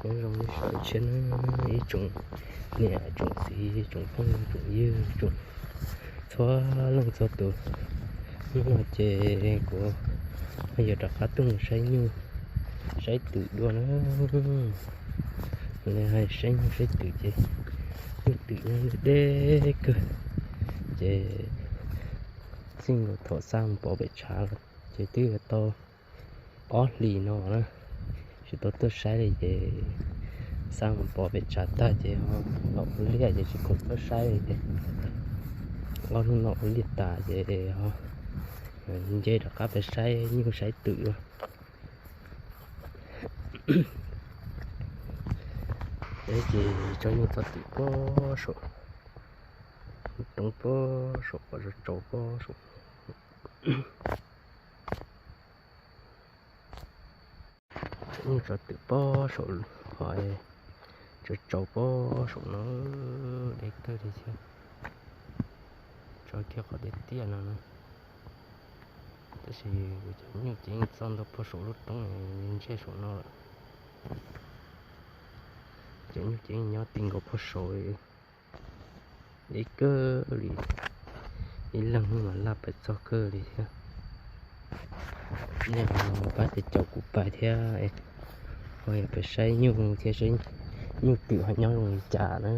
Nyob zoo ib tsoom niam tsoom txiv tsoom phooj tsoom ywg tsoom txhua leej txhua tus. Hnub no ces kuv yuav rov qab tuaj mus saib nyuj saib twm dua na. Li hais saib nyuj saib twm ces nyuj twm nyob deb kawg, ces txij nkaus thaum xa mus pov pem tshav los ces twb yuav tau ob hlis no na, tsis tau tuaj saib li ces xa mus pov pem tshav tag ces ho los ua liaj ces tsis khoom tuaj saib li ces ob hnub no ua liaj tas ces ho nce rov qab pem saib nyuj saib twm. Peb ces tso nyuj txog tim pob saum, roob pob saum, qhov tsaus pob saum. Tso nyuj txog tim pob saum, qhov tsaus tsaus pob saum no, deb kawg li thiab. Tso kiag qhov tiaj tiaj no na, tab sis kuv cov nyuj ces yeej txog ntua puag saum lub roob ntsej saum no lawm. Cov nyuj ces yeej nyob ti nkaus puag saum, deb kawg li, ib leeg nyuj mas laj pes txog kawg li thiab. Nej ho pab tes caum kuv pais thiab, ho yog pes saib nyuj thiab seb nyuj twm ho nyob zoo li cas na.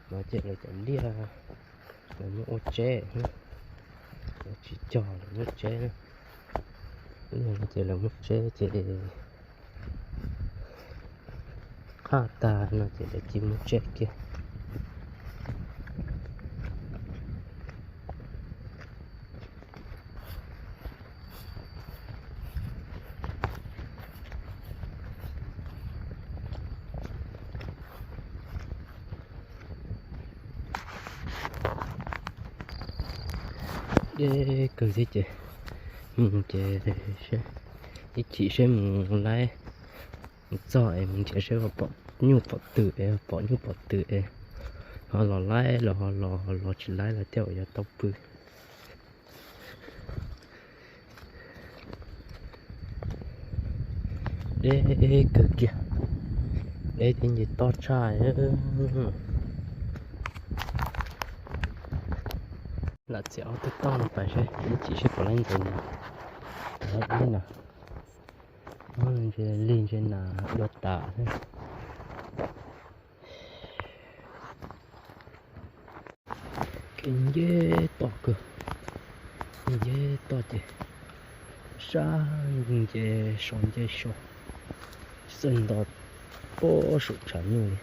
No ces lawv cov liaj, lawv muab ua tseb, lawv tsis cog lawv muab tseb. Ces lawv muab tseb ces qhaj tag no ces lawv cia muab tseb kiag. Deb kawg thiab ces mus ces ib chim seb mus laib, mus txog es mus nrhiav seb pom nyuj pom twm es, pom nyuj pom twm es ho los laib los ho los, los tsis laib los thiaj yuav tau pw. Deb kawg kiag, deb thiab nce toj tshaj. Lam txiav ob tug toj no pais seb ib chim seb puas laib ntxeev li no. Lig ntshe nas dua tas xwb. Kev nceb toj kawg, nceb toj ces sab nce sau nce sau, xwb nto pob saum tshav nyuj li.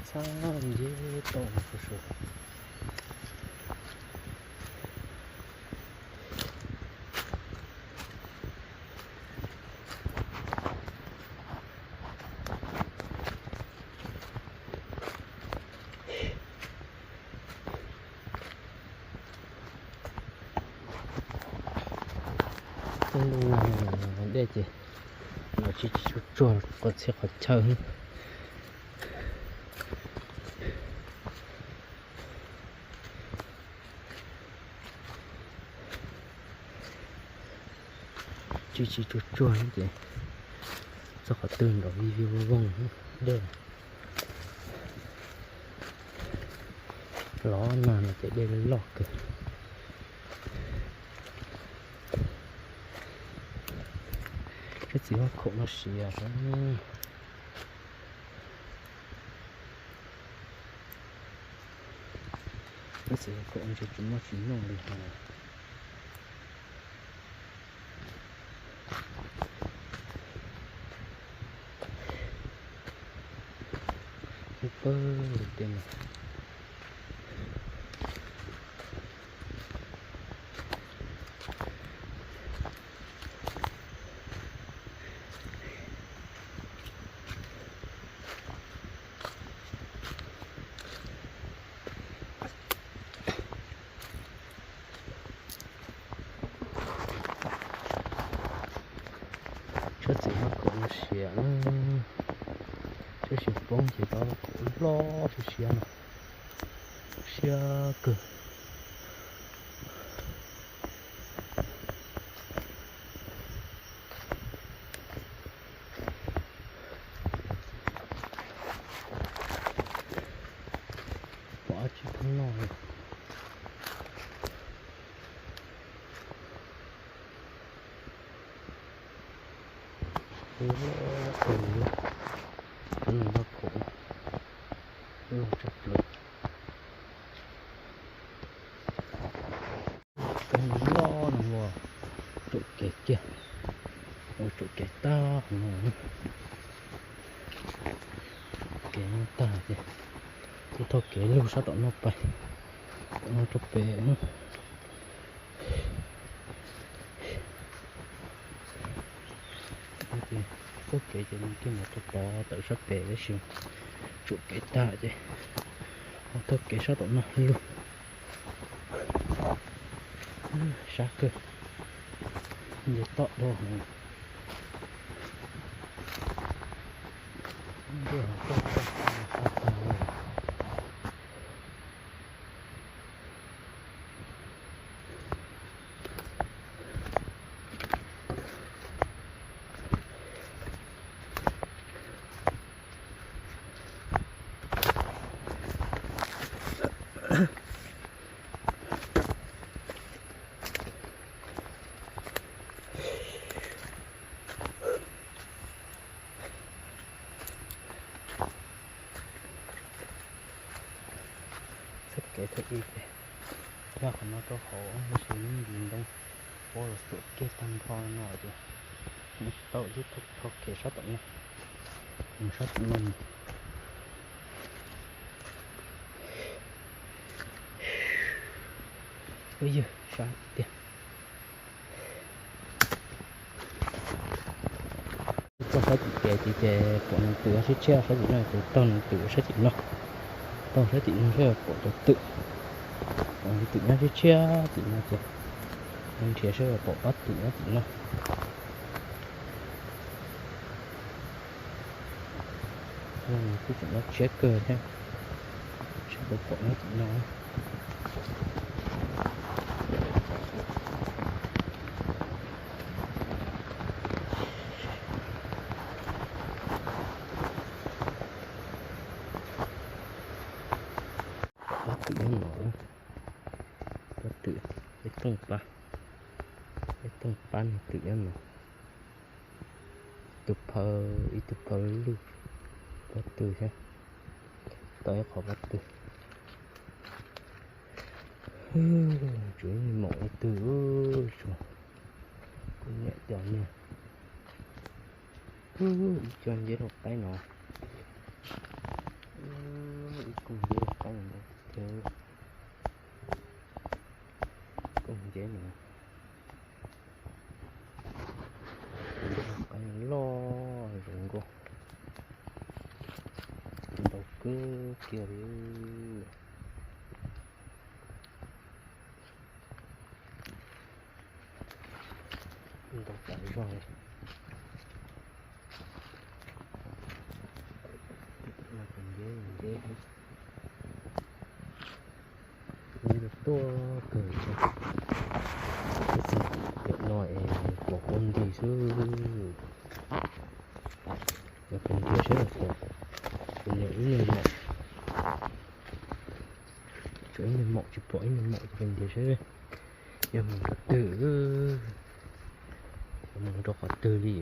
Txhab nceb toj kawg saud. Tej no dej ces los tsis tsuag tsuag qhov txhia qhov chaw. Tsis tsis tsuag tsuag ces txog qhov twg nrov vij vij voog voog dej. Los nag no ces dej loj kawg. Tab txiv vaj khaum no siav. Tab txiv vaj khaum ntshe tsis muaj tsis noog li hos. Pawg tej no. Txiv maj khaum no siav na, tib si poob ces tau khaum loj siab siab no, siab kawg. Pom dab tsi pheej noj li. Ub, ub, ub, ub, tsag plawv. Peb loj no ua tsuam kev kiag, ua tsuam kev tag no. Kev no tag ces kuj thauj kev lug sab tom no pais, tom no rau pem. Txoj kev ces nws kiag mus txog tod tawm sab pem tab sis tsuam kev tag ces ho thauj kev sab tom no lug. Sab kawg, nce toj dua heev. Txoj kev thaum ub ces yog qhov no rau hauv tab sis lub ntsis ntoo pob los tsuam kiag tag nrho no ces mus tsis tau, twb thauj kev sab tom no, mus sab tom no mus. Ub, yawg sab tiag. Txog sab tim kev tid ces pom nws twm sib tshiab sab tim no ces taug nws twm sab tim no, taug sab tim no saib pom tus twm, pom tus twm nyob sib tshiab tim no ces nrhiav saib pom pab twm nyob tim no. Kuj tseem nyob tshiab kawg thiab, saib puas pom nyob tim no. Pab twm nyob no, pab twm, peb tooj pab, peb tooj pab niag twm nyob no. Tus phawv, ib tug phawv lug pob tw thiab, tau ib qho pob tw. Tshuav ib niag maum ib tug, tshuav, kuv niam cov niag, ib co nceb rau qaib no, ib koog nceb rau qaib no thiab, koog nceb no. Qaib loj zoo nkauj, ntau kawg kiag li. Ntau tas zog li. Nceb, nceb, nceb tuaj kawg. Tab sis pem no es pom kua nti xwb, pes ntiag saib, pom ib niag maum, tshuav ib niag maum tsis pom ib niag maum, pes ntiag saib, yog mus rau twg, yog mus rau qhov twg li.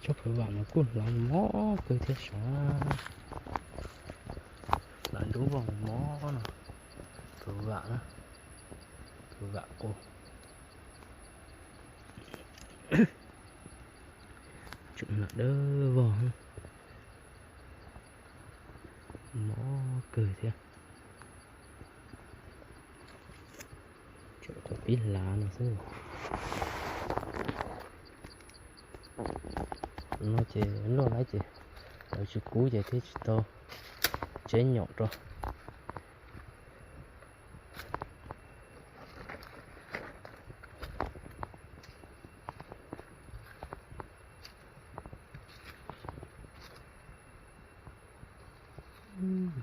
Tsob phawv vam no kuj hlav mob kawg thiab sav, hlav nruab vog mob no, phawv vam na, phawv vam qus. Tseem hlav dawb vog, mob kawg thiab. Tseem qhov pib hlav no xwb. No ces luaj laib ces lawv tsis kub ces thiaj tsis tau tseb nyom rau.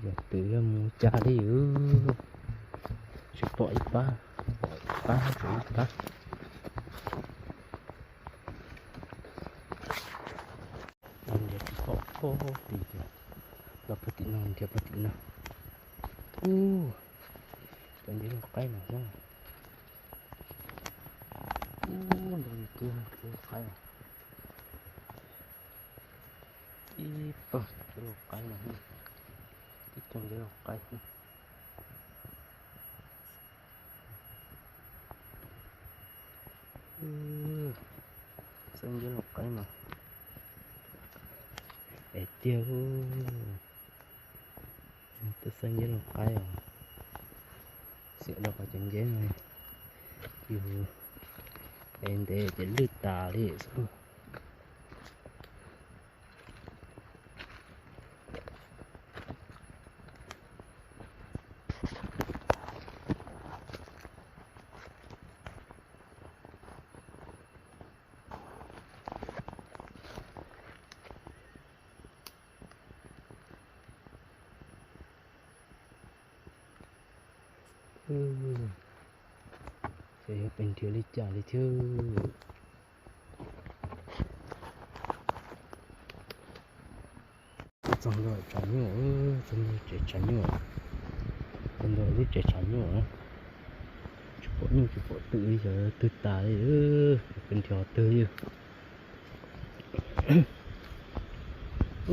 Yog twm yog mus cas li, tsis pom ib pab, pom ib pab tsuas ib pab. Nrhiav tsis pom pob tim, los puag tim no, nrhiav puag tim no. Ub, cov nceb laug qaib no xwb. Ub, ntau tiag, nceb laug qaib no. Ib pawg nceb laug qaib no, tib co nceb laug qaib. Xab nceb laug qaib mas es tiag, twb xab nceb laug qaib os. Xiam rau qhov cov nceb no yus es ntev ces lwj tas li xwb. Ces yog pes nrhiav li cas li thiab. Txog ntua tshav nyuj, txog ntua tsev tshav nyuj, txog ntua lub tsev tshav nyuj na. Tsis pom nyuj tsis pom twm li, xyov twg tas li, pes nrhiav twg li.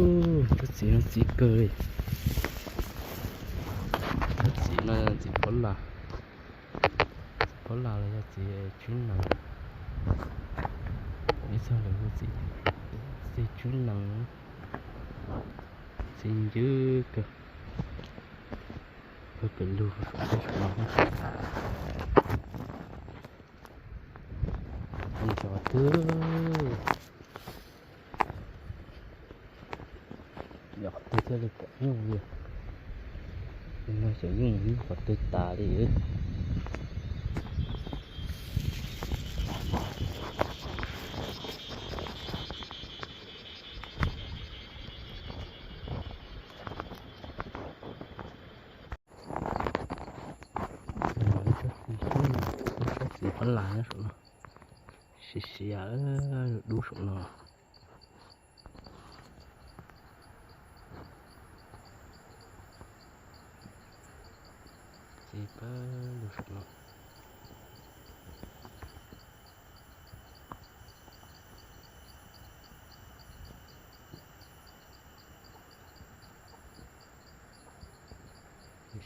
Ub, tsob txiv no txiv kawg li. Tsob txiv no txiv pov las, txiv pov las los yog txiv tswb nees. Ib txog lawm txiv, txiv tswb nees, txiv ncw kawg. Pawg pes lug saum no, nrhiav twg, nrhiav qhov twg thiaj li pom nyuj li. No xyov nyuj qhov twg tas li. Ib tsob txiv pov las nyob saum no, siav siav, dub saum no. Txiv pawg lug saum no.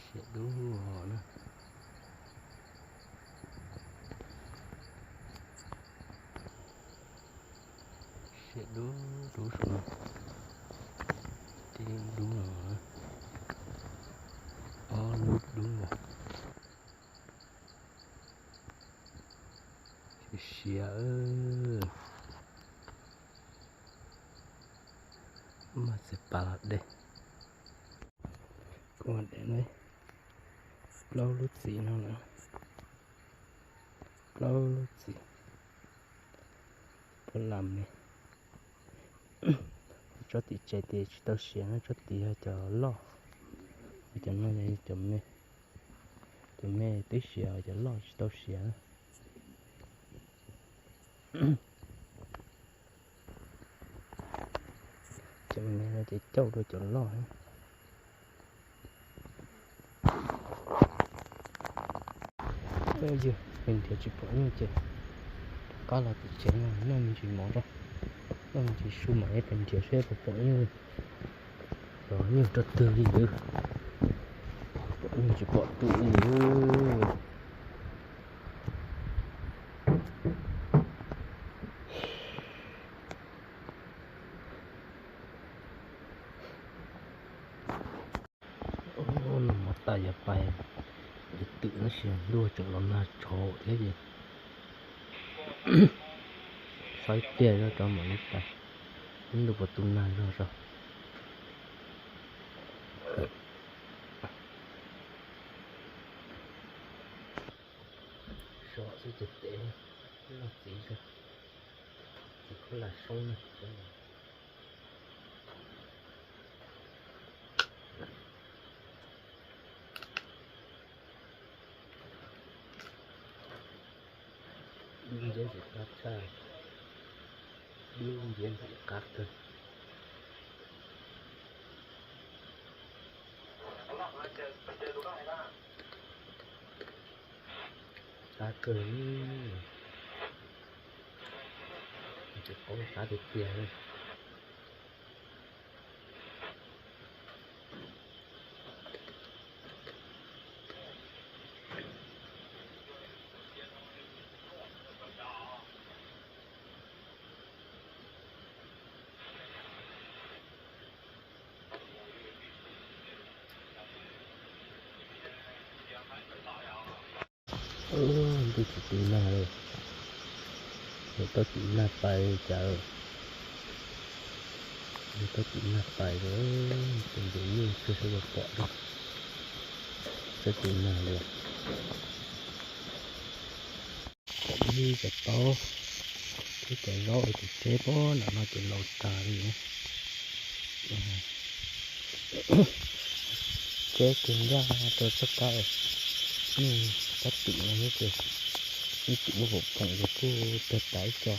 Siav dub hov na. Siav dub dub saum no. Tib lub dub no, ob lub dub no. Siav, mas txiv pas los dej. Kuv de plaub lub txiv no lawm, plaub lub txiv pov las me. Tsob tim tsev ces tsis tau siav na, tsob tid yog cov loj, cov no yog cov me. Cov me twb siav, cov loj tsis tau siav. Cov me no ces cauj dua cov loj. Yog pes nrhiav tsis pom nyuj ces rov qab los tim tsev no noj me ntsis mov tso, noj me ntsis su mam li pes nrhiav seb puas pom nyuj. Xyov nyuj rau twg li, pom nyuj tsis pom twm li. Noj mov tas yuav pais de twm tab sis ntuj tseem los nag tshauv thiab ces saib pliag zog rov mam li pais, ib ntus puas tu nag zog zog. Sov xwb ces tes loj txiv zog, txiv khaub lag soob na. Sov Nciab ntxim qab tshaj, dib nciab ntxim qab kawg. Qab kawg li, tsis paub qab tiag tiag li. Ntuj tsis tu nag li, nws tau tim nag pais li cas, nws tau tim nag pais li, tus ntus nyuj twg saib yuav pom li, tsis tu nag li. Cov dib cov taub thiab cov zaub uas tus tseb pab nram no ces laus tas li. Tseb kiag ncaj rau txoj kab, yeej kab tim no xwb ces, yeej tim muaj pom phoom ces kuj tuag tas ib co.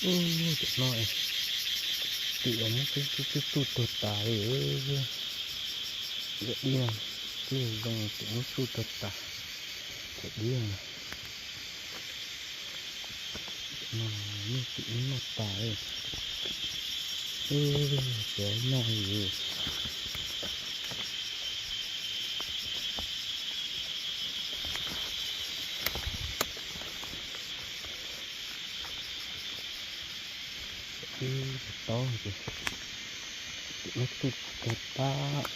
Ub, cov no tim los muab tsuj tsuj tsuj tuag tas li. Cov dib no twb zoo tim muab tsuj tuag tas. Cov dib no, cov no yeej tim muab noj tas li. Ub, cov noj li. Ib cov taub ces tim muab tsuj tuag tas.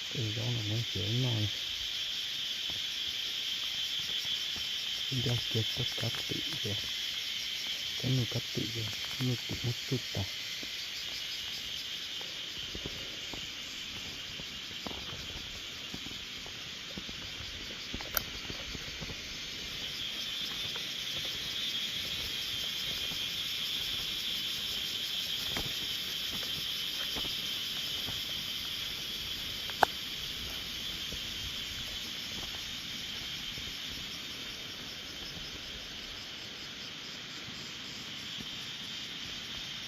Tej zaub no muab txiav noj, ncaj kiag txoj kab tim ces, kab nyuj kab tim ces nyuj tim muab tsuj tas.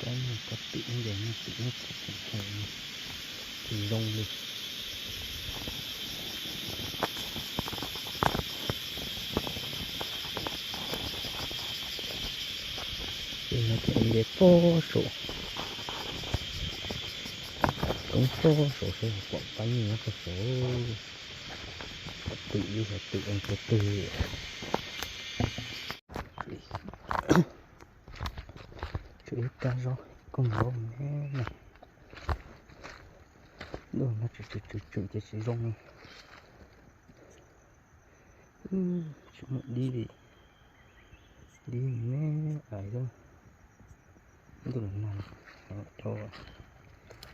Kab nyuj kab tim ces nyuj tim muab tsuj tsuj tsuj tsis zoo li. Ces no ces nce pob saum, roob pob saum seb pom kab nyuj nyob pob saum. Twm li, twm ua puas twg. Tshuav ib rab zaub koog zaub me me. Ntuj no tswm tswm tswm tswm ces tsis zoo li. Tsis muaj dib li, dib me me ais xwb. Ntuj los nag,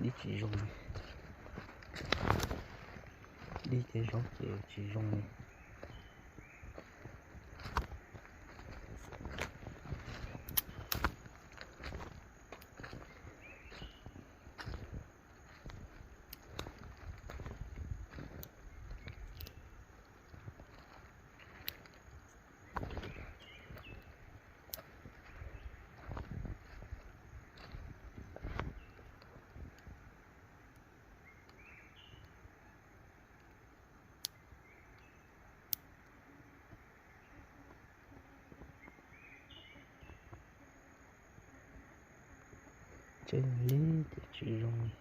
dib tsis zoo li, dib thiab zaub ces tsis zoo li. Tseeb li ces tsis zoo li.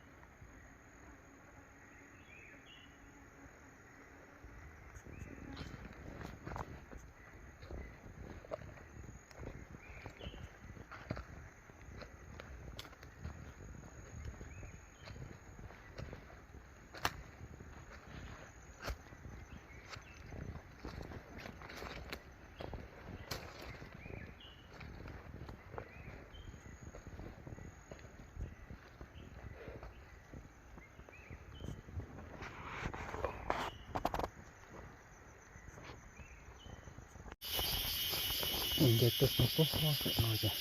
Nce tuaj txog pub hov tam no ces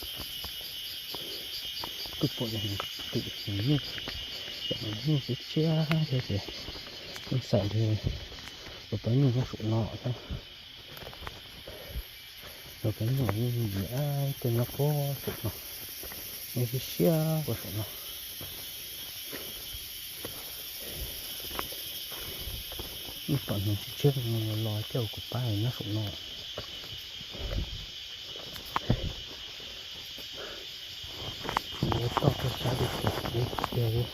kuj pom cov twm nyuj, cov nyuj tshiab tshiab thiab ces Xav tias tus pab nyuj nyob saum no thiab. Tus pab nyuj nyob, ib tug nyob puag saum no, nyob siab siab puag saum no. Ib tom hneev tshiab tshiab los coj kuv pab nyob saum no. Yuav toj tuaj sab tiag tiag li.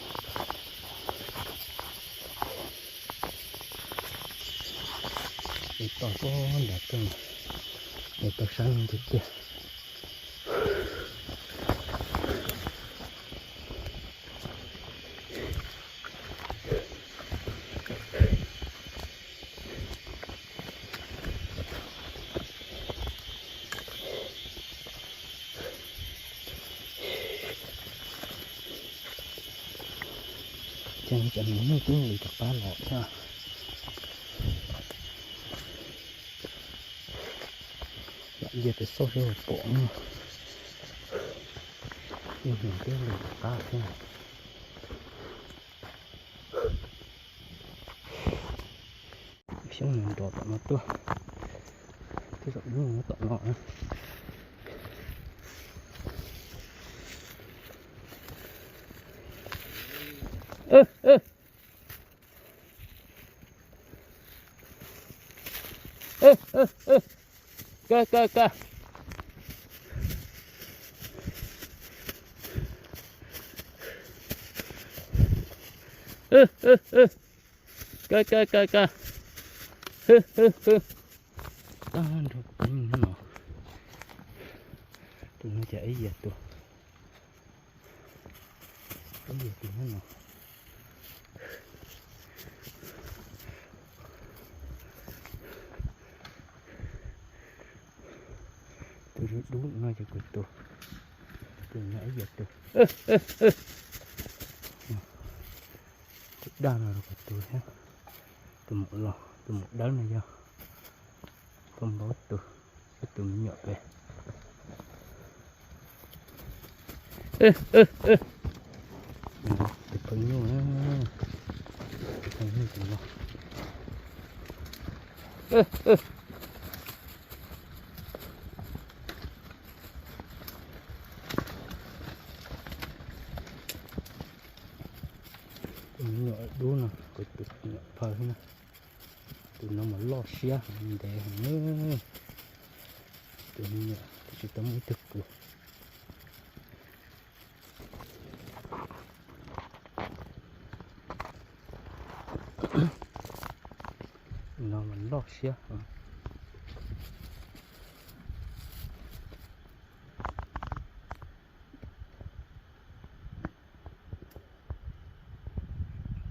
Yuav toj tuaj nram kawg, yuav toj sab tiag tiag. Ces cov niag nyuj twb mus rov qab los thiab. Lam cia pem xauj seb puas pom no. Ib hnyuv twb mus rov qab thiab. Xyoob nrov tom no tuaj, tej zaum nyuj nyob tom no na. Kaw, kaw, kaw. Kaw, kaw, kaw, kaw. Hwb, hwb, hwb. Tag nrho kuv pab nyuj nyob no. Tus no ces ib yam tus, ib yam tus nyob no. Tus dub dub no ces kuv tus, tus no ib yam tus. Tus daj no los kuv tus thiab. Tus maum los, tus maum dawb no yog koj npaub tus, tus me nyuam pem. Tus poj nyuj, tus poj nyuj tus no. Tus me nyuam dub no, kuv tus me nyuam phaw na. Tus no mas loj siab heev ntev heev na. Tus me nyuam twb tsis tau muaj ib tug kws. No mas loj siab.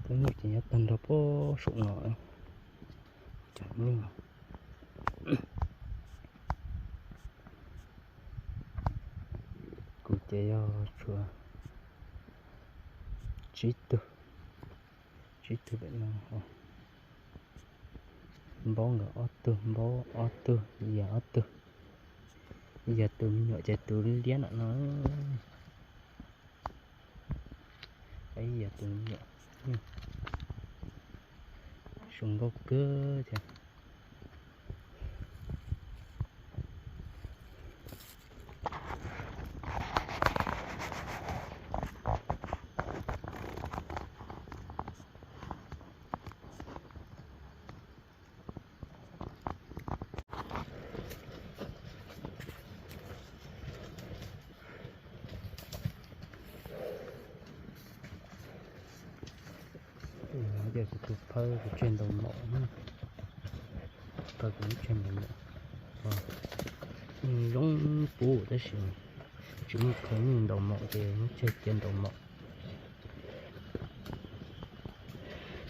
Poj nyuj ces nyob tag nrho puag saum no. Cov nyuj, kuv ces yog tshuav tsib tug, tsib tug pem no. Npaub nkawd ob tug, npaub ob tug, yog ob tug, yog tus me nyuam ces tus liab nram no. Ib yam tus me nyuam, zoo nkauj kawg thiab. Ces kuv tus phawj kuv tseg ntaus maum, phawj kuv lub tseg ntaus maum, zoo puv tab sis tsis muaj phawj nyuj ntaus maum ces muab tseg cia ntaus maum.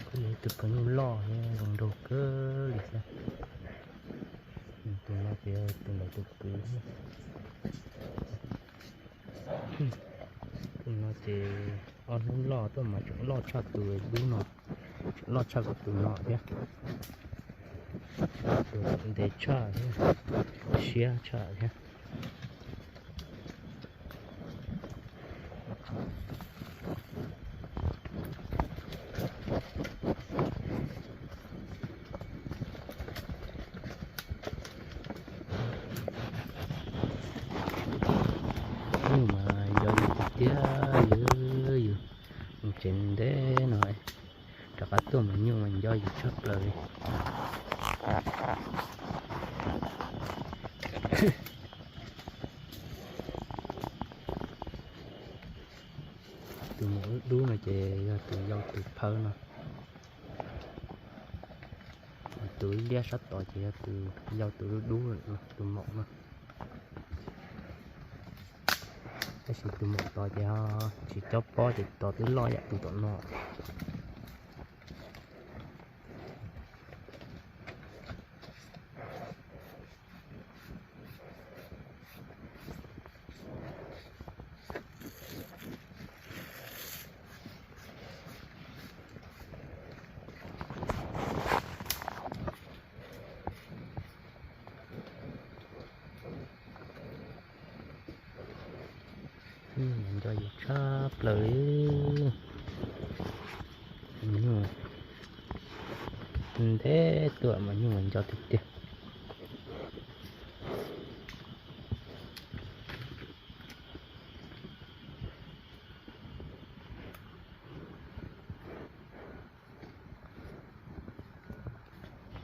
Kuv tus phawj nyuj loj zoo nraug kawg li thiab. Tus no ces tus ntawd tus kwv. Tus no ces ob hnub loj tuaj mas tseem loj tshaj tus dub no, tseem loj tshaj kuv tus no thiab. Tus ntev tshaj thiab, siab tshaj thiab. Tuaj mas nyuj mas nco yus tshaj plaws li. Tus maum dub dub no ces yog tus yau tus phawj no. Tus liab sab tod ces yog tus yau tus dub dub, tus maum no. Tab sis tus maum tod ces ho tsis cob pob ces tos twb loj yam tus tom no. Nco yus tshaj plaws li. Nyuj ntev tuaj mas nyuj nco tiag tiag.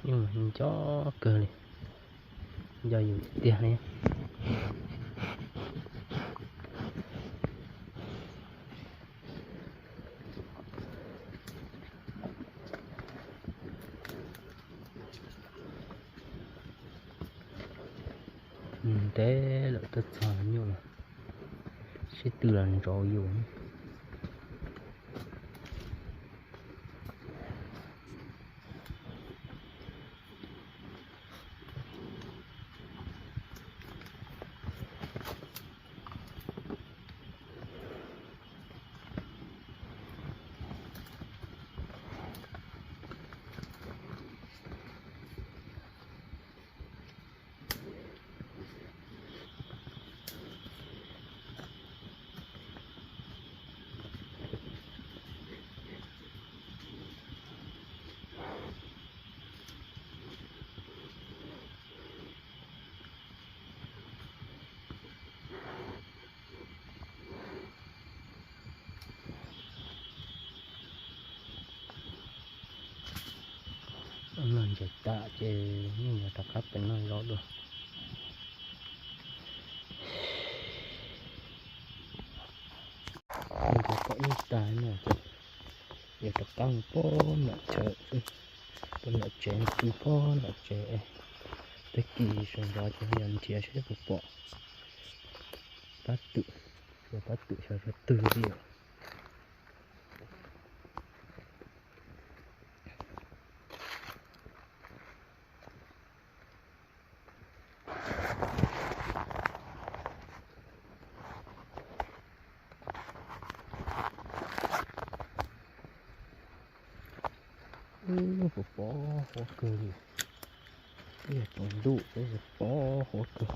Nyuj nco kawg li, nco yus tiag li. Ntev lawm tuaj txog nyuj los sib tw los ntsauv yus. Ntses tas ces yeej yuav rov qab pem no zov dua. Ntses pom yeej tas no ces yuav rov qab mus pog nram chaw xwb, pog nram tsev, pw pog nram tsev. Tag kis sawv ntxov ces yog nrhiav seb puas pom pab twm, xyov pab twm xyov twg li. Ub, pos pos huab kawg li. Ib yam tsaus ntuj pos pos huab kawg.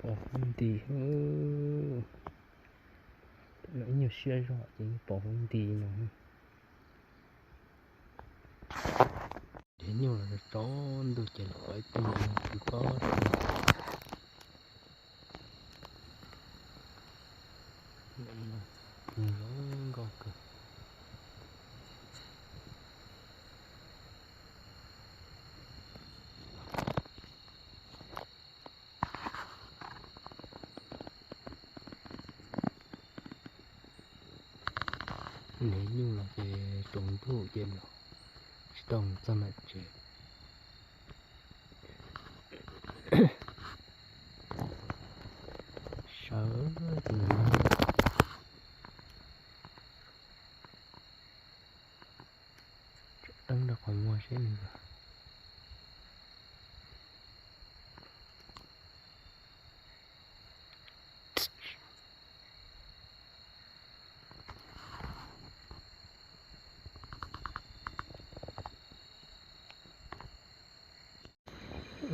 Pos huab nti, ib nyuag siab zog ces yeej pos huab nti no. Ces nyuj los tsaus ntuj ces los pom ib tug kwv pob zoo nkauj kawg. Niag nyuj los ces tsaus ntuj ces los tsis tau mus txog nram tsev. Sawv tus no. Tso teeb rau qhov muag seb nws.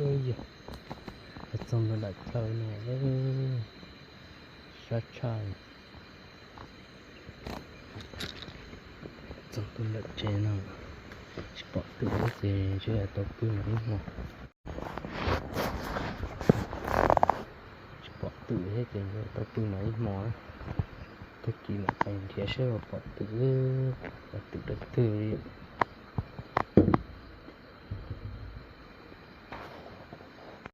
Yog, Txog ntua nram chaw no, sab tshaj. Txog ntua nram tsev no, tsis pom twm thiab ces ntshe tau pw no ib hmo. Tsis pom twm thiab ces ntshe tau pw no ib hmo. Tag kis mam pais nrhiav saib puas pom twm, pom twm dab twg li.